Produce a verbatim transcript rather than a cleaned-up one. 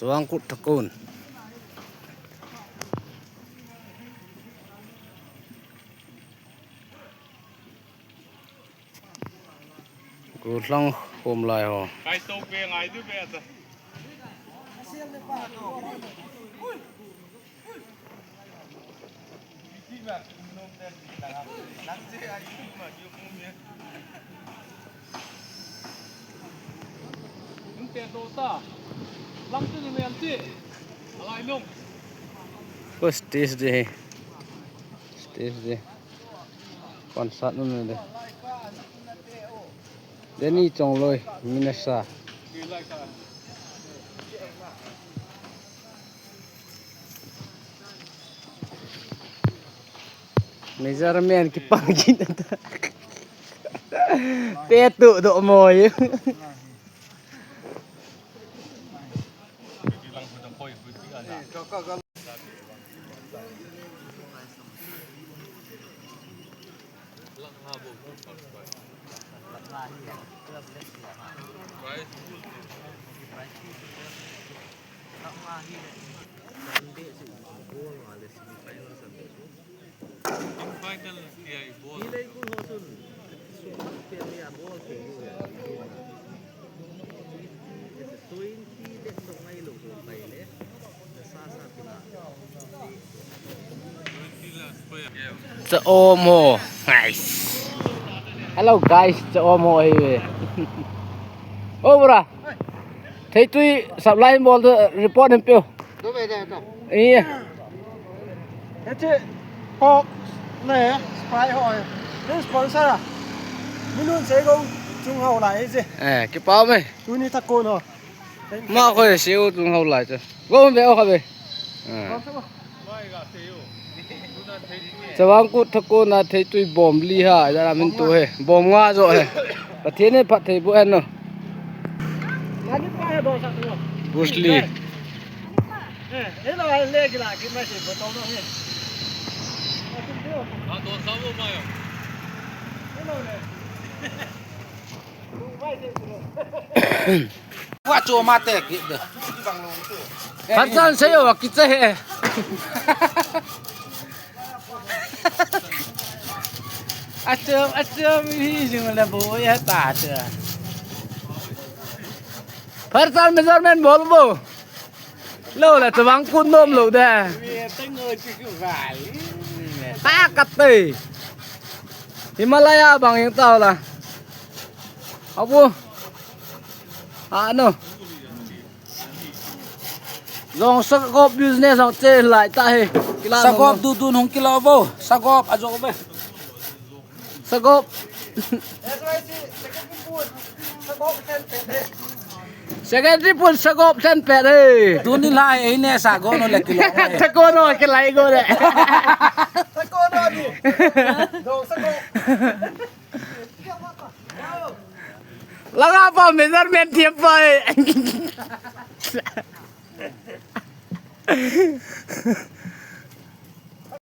Chuang kut thakun. Ku hlang khom lai ho. Kai to pe ngai du pe ta. Ko stage de. Stage de. Concert nu de. Deni Chongloi, Minasa. Measurement kipang kit ta. Te tu do moi. Cha om ho. Nice. Hello guys, cha om ho ahi ve. O bra. Theitui supply bol to report in peo. Iya. Hiche Coke le Sprite ho. Ni sponsor a. Minun se go chung hau lai hiche. Eh, kipa me. Tuni ta kon ho. Ma ko se go chung hau lai chu. Go be o kha be. Eh. Chawang Kut Thakon a theitui bom li ha, jara min tu he, bom nga jo he. Pathen in phatthei boh hen o. Bruce Lee. Wa cho ma te ki de. Phatsan sei o kicha he. Achom, achom hi jing le bo ya ta cha. Phatsan measurement bol bo. Lo la Chawang Kut nom lo de. Ta ka te. Himalaya bang jeng tao la. Abu. A no. Jong sagop business jong che lai ta he. Kila sagop du du hung kilo bo. Sagop a jo be. Sagop. Secretary pun sagop then pet he. Tuni lai ei ne sagop no le kilo. Thakon no kilai go le. Thakon no ni. Dong sagop. Langa pa measurement thiam pa e.